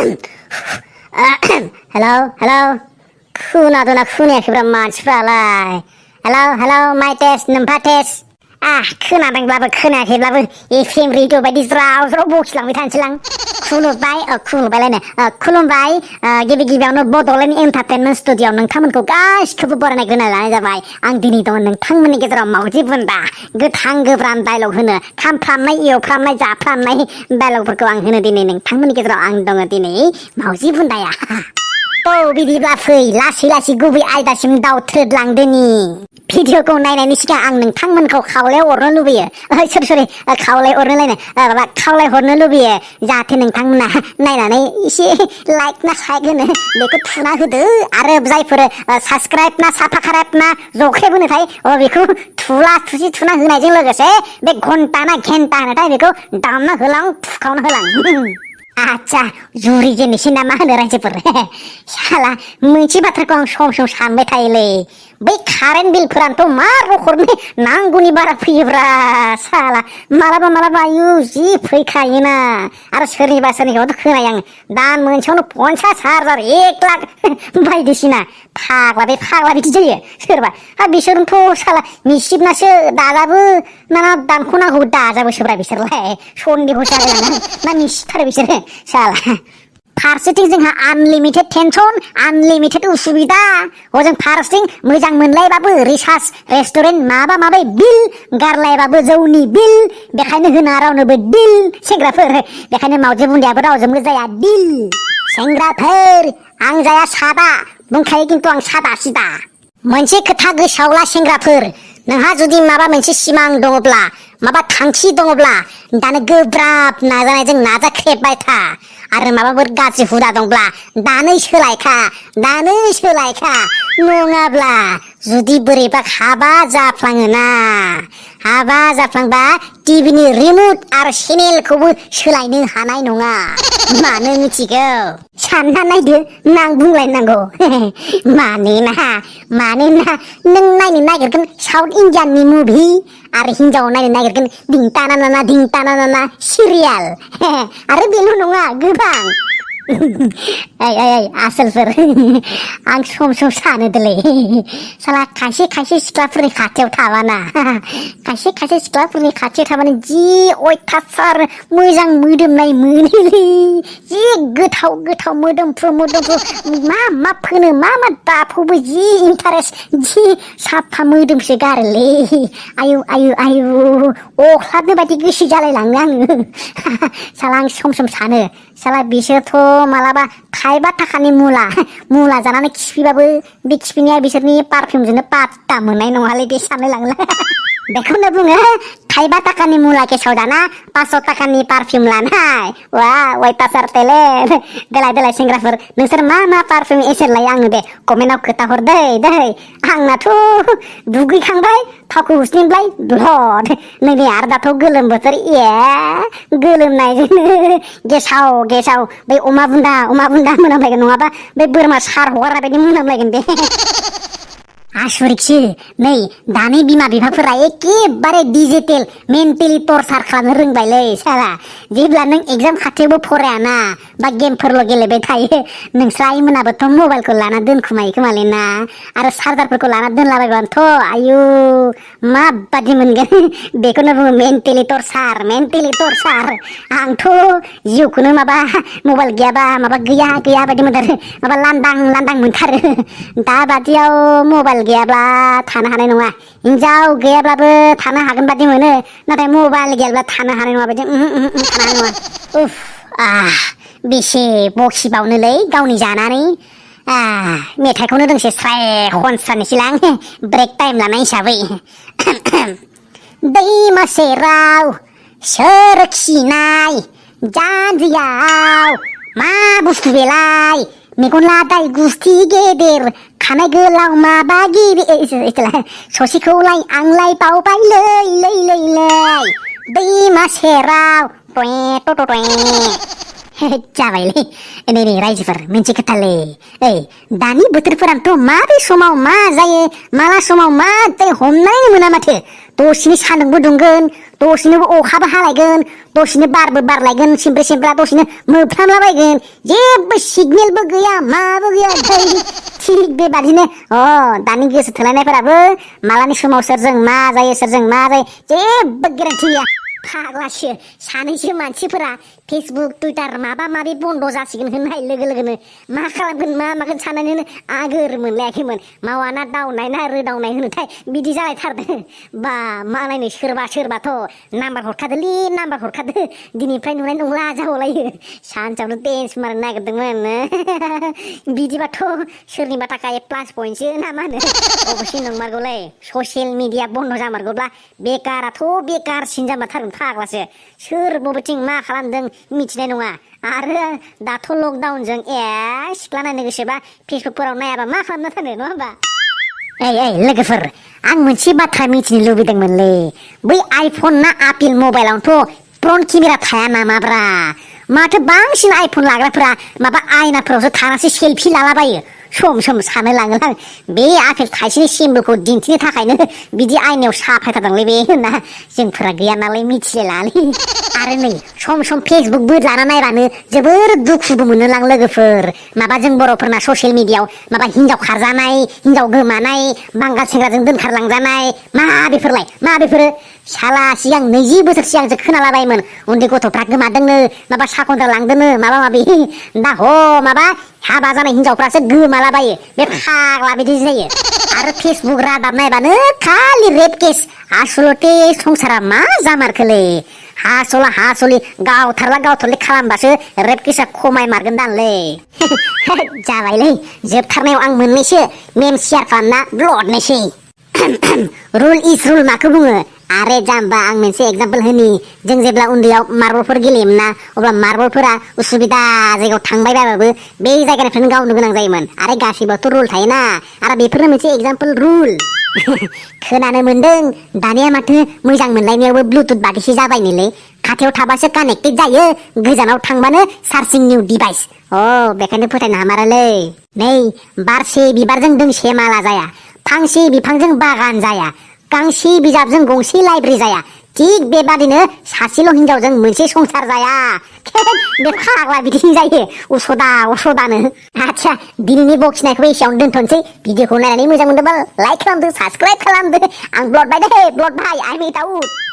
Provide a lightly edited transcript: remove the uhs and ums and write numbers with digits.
hello खोनादोंना खोनायाखैब्रा मानसिफ्रालाय hello माइ टेस्ट नोम्फा टेस्ट खोनादोंब्लाबो खोनायाखैब्लाबो एफएम रेडिअ बायदि ज्राव ज्राव बखिलांबाय थानोसैलां खुलुमबाय गिबि गिबियावनो बड'लेण्ड एन्टारटेनमेन्ट स्टुडिअ नोंथांमोनखौ गासिखौबो बरायनाय लानाय जाबाय आं दिनै दङ नोंथांमोननि गेजेराव मावजि बुन्दा गोथां गोब्राम डायलग होनो खामफ्रामनाय एवफ्रामनाय जाफ्रामनाय डायलगफोरखौ आं होनो दिनै नोंथांमोननि गेजेराव आं दङ दिनै मावजि बुन्दाया बिदिब्ला फै लासै गुबै आयदासिम दावथ्रोदलांदोनि भिडिअखौ नायनायनि सिगां आं नोंथांमोनखौ खावलायहरनो लुबैयो खावलायहरनो लुबैयो जाहाथे नोंथांमोना नायनानै एसे लाइक ना साइक होनो बेखौ थुना होदो आरो जायफोर साबस्क्राइब ना साबस्क्राइब ना जख्रेब होनोथाय बेखौ थुसि थुना होनायजों लोगोसे बे घन्टा ना घेन्टा होनोथाय बेखौ दामना होलां थुखावना होलां आच्छा जुरि जेननोसै ना मा होनो रायजोफोर साला मोनसे बाथ्राखौ आं सम सानबाय थायोलै बै कारेन्ट बिलफोरानोथ' मा रखमनि नांगौनि बारा फैयोब्रा साला मालाबा आयु जि फैखायोना आरो सोरनिखौथ' खोनायो आं दान मोनसेयावनो 50,000 1 लाख बायदिसिना फाग्ला बिदि जायो सोरबा बिसोरनोथ' साला मिसिबनासो दाजाबो ना दानख'नांगौ दाजाबोसोब्रा बिसोरलाय सन्देह जालायलाङो ना मिसिथारो बिसोरो साला फारसेथिं जोंहा आनलिमिटेड टेनसन आनलिमिटेड उसुबिदा हजों फारसेथिं मोजां मोनलायबाबो रिसार्च रेस्टुरेन्ट माबा बिल गारलायबाबो जौनि बिल बेखायनो होना रावनोबो दिल सेंग्राफोर बेखायनो मावजि बुन्दियाबो रावजोंबो जाया दिल सेंग्राफोर आं जाया सादा बुंखायो खिन्थु आं सादा सिदा मोनसे खोथा गोसोआव ला सेंग्राफोर नोंहा जुदि माबा मोनसे सिमां दङब्ला माबा थांखि दङब्ला दानो गोब्राब नाजानायजों नाजाख्रेबबाय था आरो माबाफोर गाज्रि हुदा दंब्ला दानो सोलायखा नङाब्ला जुदि बोरैबा हाबा जाफ्लांबा टिभिनि रिमोट आरो चेनेलखौबो सोलायनो हानाय नङा मानो मिथिगौ सानना नायदो नां बुंलायनांगौ मानोना नों नायनो नागिरगोन साउथ इन्डियाननि मुभि आरो हिन्जाव नायनो नागिरगोन दिंताना सिरियाल आरो बेल' नङा गोबां आसोलफोर आं सम सानोदोलै साला खायसे सिख्लाफोरनि खाथियाव थाबानो जि अयथासार मोजां मोदोमनाय मोनोलै जि गोथाव मोदोमफ्रु मा फोनो मा दाफौबो जि इन्टारेस्ट जि साफा मोदोमसो गारोलै आयु अख्लाबनो बायदि गोसो जालायलाङो आङो साला आं सम सानो साला बिसोरथ' मालाबा थाइबा थाखानि मुला जानानै खिफिबाबो बे खिफिनाया बिसोरनि पारफिउमजोंनो पात्ता मोननाय नङालै बे सानलायलाङो बेखौनो बुङो थाइबा थाखानि मुला गेसाव दाना 500 थाखानि पारफिउम लानाय वा अयथासार टेलेन्ट देलाय सेंग्राफोर नोंसोर मा पारफिउम एसेर लायो आङो दे कमेन्टआव खोथाहर दै आंनाथ' दुगैखांबाय थावखौ हुस्लिनबाय ब्लड नै आरो दाथ' गोलोम बोथोर गोलोमनायजोंनो गेसाव बै अमा बुन्दा मोनामलायगोन नङाबा बे बोरमा सार हगारनाय बायदि मोनामलायगोन बे आसरिकसो नै दानि बिमा बिफाफोरा एखेबारे डिजिटेल मेन्टेलि टर्चार खालामनो रोंबायलै साला जेब्ला नों एग्जाम खाथियावबो फरायाना बा गेमफोरल' गेलेबाय थायो नोंस्रा आइमोनाबोथ' मबाइलखौ लाना दोनखुमायो खोमालै ना आरो चार्जारफोरखौ लाना दोनलाबायबानोथ' आयु माबादि मोनगोन बेखौनो बुङो मेन्टेलि टर्चार आंथ' जिउखौनो मबाइल गैयाबा गैया बायदि मोनथारो लांदां मोनथारो दाबादियाव मबाइल गैयाब्ला थानो हानाय नङा हिनजाव गैयाब्लाबो थानो हागोन बादि मोनो नाथाय मबाइल गैयाब्ला थानो हानाय नङा बायदि थानो हानाय नङा बेसे बखिबावनोलै गावनि जानानै मेथाइखौनो दोंसे स्राय खनस्रानोसैलां ब्रेक टाइम लानाय हिसाबै दैमा सेराव सोर खिनाय जान्जियाव मा बुस्थु बेलाय मेगन लादाय गुस्थि गेदेर खानाय गोलाव माबा गिबि ससेखौलाय आंलाय बावबाय लै दैमा सेराव जाबायलै नै रायजोफोर मोनसे खोथालै ओइ दानि बोथोरफोरानोथ' माबे समाव मा जायो माला समाव मा जायो हमनायनो मोना माथो दसेनो सान्दुंबो दुंगोन दसेनो अखाबो हालायगोन दसेनो बारबो बारलायगोन सिमब्रे सिमब्रा दसेनो मोफ्लामलाबायगोन जेबो सिगनेलबो गैया माबो गैया थिग बेबादिनो दानि गोसो थोलायनायफोराबो मालानि समाव सोरजों मा जायो सोरजों मा जायो जेबो गेरेन्टि गैया फाग्लासो सानैसो मानसिफोरा फेसबुक टुइटार माबा माबि बन्द जासिगोन होननाय लोगो लोगोनो मा खालामगोन मा मागोन साननानैनो आगोर मोनलायाखैमोन मावाना दावनाय ना रोदावनाय होनोथाय बिदि जालायथारदों बा मालायनो सोरबा सोरबाथ' नाम्बार हरखादोलै नाम्बार हरखादो दिनैफ्राय नुनाय नंला जाबावलायो सानसेयावनो टेन्स मारनो नागिरदोंमोन बिदिबाथ' सोरनिबा थाखाय प्लास पइन्टसो ना मा होनो अबसे नंमारगौलै ससियेल मिडिया बन्द जामारगौब्ला बेकाराथ' बेकारसिन जामारथारगोन फाग्लासो सोर बबेथिं मा खालामदों मिथिनाय नङा आरो दाथ' लकडाउनजों सिख्ला नायनो गोसोबा फेसबुकफोराव नायाबा मा खालामना थानो नङा होमबा ओइ लोगोफोर आं मोनसे बाथ्रा मिथिनो लुबैदोंमोनलै बै आइफन ना आपेल मबाइलावनोथ' फ्रन्ट केमेरा थाया नामाब्रा माथो बांसिन आइफन लाग्राफोरा माबा आयनाफोरावसो थानासो सेलफि लालाबायो सम सम सानो लाङोलां बे आपेल थाइसेनि सिम्बलखौ दिन्थिनो थाखायनो बिदि आयनायाव साफायथारदोंलै बे होनना जोंफोरा गैया नालाय मिथिलायलालै आरो नै सम सम फेसबुकबो लाना नायबानो जोबोर दुखुबो मोनोलां लोगोफोर माबा जों बर'फोरना ससियेल मिडियाव माबा हिनजाव खारजानाय हिनजाव गोमानाय बांगाल सेंग्राजों दोनखारलांजानाय मा बेफोरो साला सिगां 20 बोसोर सिगांसो खोनालाबायोमोन उन्दै गथ'फ्रा गोमादोंनो माबा साखनद्रा लांदोंनो माबा माबि दा माबा हाबा जानाय हिनजावफ्रासो गोमालाबायो बे फाग्ला बिदि जायो आरो फेसबुक रादाब नायबानो खालि रेप केस आसलथे संसारा मा जामारखोलै हासुलि गावथारला खालामबासो रेप केसा खमायमारगोन दांलै जाबायलै जोबथारनायाव आं मोननैसो मेम शेयार खालामना ब्लडनोसै रुल इज रुल माखौ बुङो आरे जाम्बा आं मोनसे एगजाम्पल होनि जों जेब्ला उन्दैयाव मार्बलफोर गेलेयोमोन ना अब्ला मार्बलफोरा उसुबिदा जायगायाव थांबाय बाबाबो बे जायगानिफ्रायनो गावनो गोनां जायोमोन आरो गासिबोथ' रुल थायोना आरो बेफोरनो मोनसे एगजाम्पल रुल खोनानो मोनदों दानिया माथो मोजां मोनलायनायावबो ब्लुटुथ बादिसो जाबायनोलै खाथियाव थाबासो कानेक्टेड जायो गोजानाव थांबानो चार्जिं निउ डिभाइस बेखायनो फोथायनो हामारालै नै बारसे बिबारजों दोंसे माला जाया फांसे बिफांजों बागान जाया गांसे बिजाबजों गंसे लाइब्रेरि जाया थिग बेबादिनो सासेल' हिनजावजों मोनसे संसार जाया बे फाग्ला बिदिनो जायो असदानो आच्छा दिनैनि बखिनायखौ एसेयावनो दोनथ'नोसै भिडिअखौ नायनानै मोजां मोनदोंबा लाइक खालामदो साबसक्राइब खालामदो आं blood bye Day blood bye I M it out